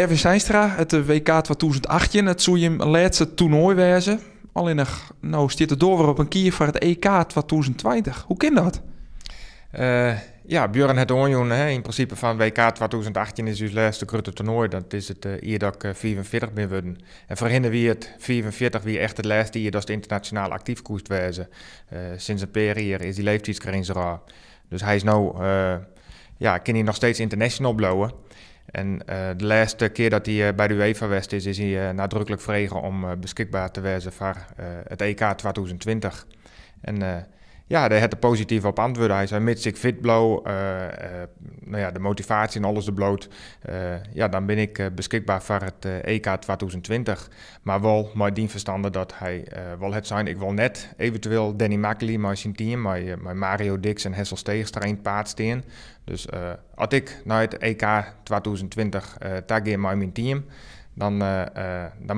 Erwin Zeinstra, it WK 2018, it soe jim lêste toernoai wêze. Allinnich no stiet de doar wer op in kier foar it EK 2020. Hoe kin dat? Ja, Björn hat oanjûn, hè, yn prinsipe fan WK 2018 is ús lêste grutte toernoai. Dat is it jier dat ik 45 bin wurden. En foarhinne wie it 45 wie echt it lêste jier datst ynternasjonaal aktyf koest wêze. Sinds in pear jier is dy leeftiidsgrins derôf. Dus hy is no, ja, kin hy noch steeds international bliuwe. En de lêste kear dat hy by de UEFA west is, is hy nadruklik frege om beskikber te wêzen foar it EK 2020. En ja, dêr hat er posityf op antwurde. Hy sei, mits ik fit bliuw, no ja, de motivaasje en alles der bliuwt, ja, dan bin ik beskikber foar it EK 2020. Mar wol mei dyn ferstande dat hy wol hat sein, ik wol net eventueel Danny Makkelie mei syn team, mei Mario Diks en Hessel Steegstra yn it paad stean. Dus as ik nei it EK 2020 ta gean mei myn team, dan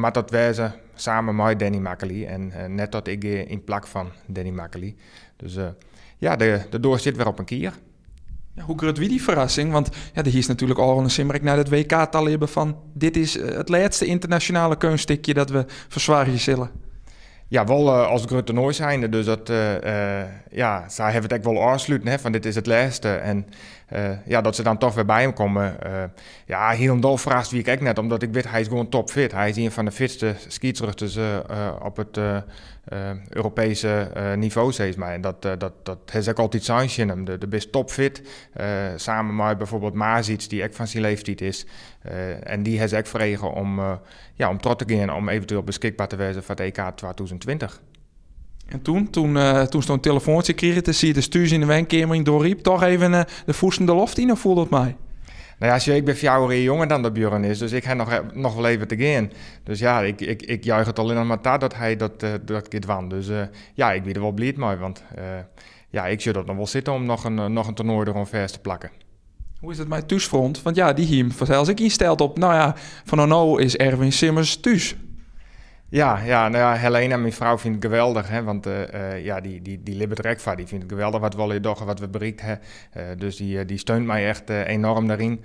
moat dat wêze samen mei Danny Makkelie en net dat ik gean yn plak fan Danny Makkelie. Dus ja, de doar sit wer op in kier. Ja, hoe grut wie dy ferrassing? Want ja, der hiest natuerlik ôfrûne simmer ek nei dat WK ta libbe fan dit is it lêste ynternasjonale keunststikje dat we fersoargje sille. Ja, wol as grut toernoai zijnde. Dus dat, ja, sy hawwe it ek wol ôfsluten, hè, fan dit is it lêste. En ja, dat se dan toch wer by him komme. Ja, hielendal ferrast wie ik ek net, omdat ik wit, hy is gewoan topfit. Hy is ien fan de fitste skiedsrjochters op it Europeeske nivo, sis mar. En dat ha se ek altyd sein tsjin him. Do bist topfit. Samen mei byfoarbyld Mazic, dy't ek fan syn leeftiid is. En dy ha se ek frege om, ja, om troch te gean, om eventueel beskikber te wêzen foar it EK 2020. En toen in telefoantsje krige, te siet thús yn de wenkeamer yn DeGordyk, toch even de fûsten de loft yn, of foel dat mei? Nou ja, sjoch, ik bin 4 jier jonger dan de Björn is, dus ik ha noch wol even te gean. Dus ja, ik juich it allinnich mar ta dat hy dat giet dwaan. Dus ja, ik bin der wol bliid mei, want ja, ik sjoch dat noch wol sitten om noch in toernoai deroan fêst te plakken. Hoe is it mei it thúsfront? Want ja, dy hie him fansels ek ynsteld op, no ja, fan no is Erwin Simmers thús. Ja, no ja, Helena, myn frou, fynt it geweldich, hè, want ja, dy libbet der ek foar. Dy fynt it geweldich wat we allegear dogge, wat we berikt ha. Dus dy steunt my echt enorm dêryn.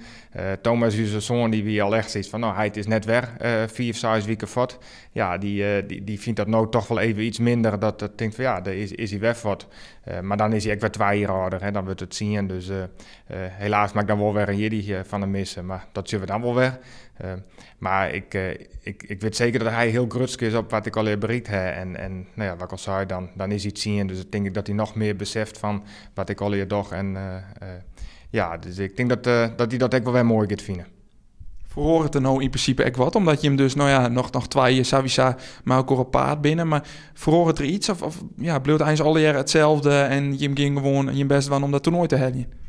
Thomas, ús soan, dy wie al echt sayts fan, no, heit is net wer 5, 6 wiken fuort. Ja, dy fynt dat no toch wol even iets minder, dat tinkt fan, ja, dêr is hy wer fuort. Mar dan is hy ek wer 2 jier âlder, hè, dan wurdt it 10. Dus helaas moat ik dan wol wer in jierdei fan him misse, mar dat sjogge we dan wol wer. Mar ik wit seker dat hy hiel grutsk is op wat ik allegear berikt ha. En no ja, wat ik al sei, dan is hy 10, dus ik tink dat hy noch mear beseft fan wat ik allegear doch. En ja, dus ik tink dat hy dat ek wol wer moai giet fine. Feroaret der no yn prinsipe ek wat? Omdat je him dus, no ja, noch 2 jier sawiesa mei elkoar op paad binne. Mar feroaret der yts? Of ja, bliuwt eins allegear itselde en jim gean gewoan jim bêst dwaan om dat toernoai te heljen?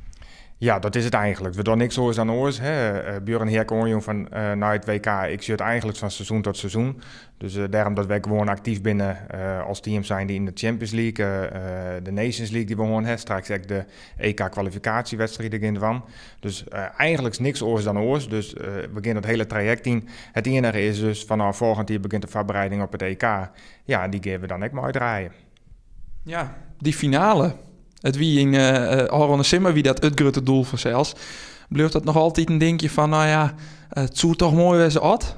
Ja, dat is it eigentlik. We dogge niks oars dan oars. Hè. Björn hie ek oanjûn fan nei it WK, ik sjoch it eigentlik fan seizoen tot seizoen. Dus dêrom dat wy gewoan aktyf binne as team zijnde yn de Champions League, de Nations League dy't we hân ha, straks ek de EK-kwalifikasjewedstriden gean dwaan. Dus eigentlik is niks oars dan oars. Dus we gean dat hiele trajekt yn. It iennige is dus fanôf folgjend jier begjint de foarbereiding op it EK. Ja, en dy gean we dan ek mei draaien. Ja, dy finale. It wie yn ôfrûne simmer wie dat it grutte doel fansels. Bliuwt dat noch altyd in dinkje fan, no ja, it soe toch moai wêze as?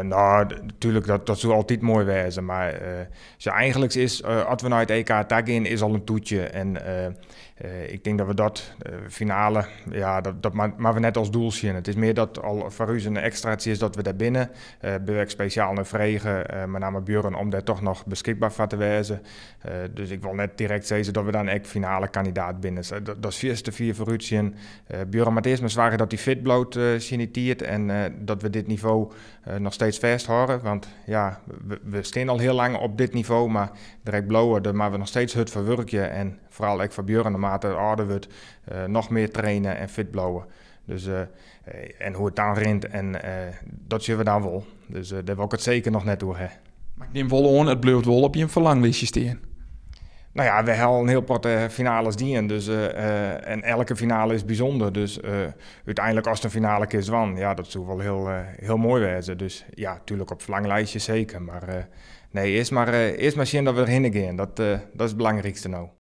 No, natuerlik, dat soe altyd moai wêze. Mar so eigentlik is, as we nei it EK ta gean, is al in toetsje. En ik tink dat we dat finale, ja, dat moatte we net as doel sjen. It is mear dat al foar ús in ekstratsje is dat we dêr binne. Binne we ek spesjaal nei frege, mei namme Björn, om dêr toch noch beskikber foar te wêzen. Dus ik wol net direkt sizze dat we dan ek finale kandidaat binne. Dat is fierste fier foarút sjen. Björn moat earst mar soargje dat hy fit bliuwt tsjin dy tiid en dat we dit nivo noch steeds fêsthâlde. Want ja, we stean al hiel lang op dit nivo, mar direkt bliuwe, dêr moatte we noch steeds hurd foar wurkje. En foaral ek foar Björn, naarmate er âlder wurdt, noch mear traine en fit bliuwe. Dus, en hoe't it dan rint, en dat sjogge we dan wol. Dus dêr wol ik it seker noch net oer ha. Mar ik nim wol oan, it bliuwt wol op jim ferlanglistje stean. No ja, we ha al in hiel protte finales dien. Dus, en elke finale is bysûnder. Dus úteinlik, ast in finale kinst dwaan, ja, dat soe wol hiel moai wêze. Dus ja, natuerlik op ferlanglistje seker. Mar nee, earst mar sjen dat we derhinne gean. Dat is it belangrykste no.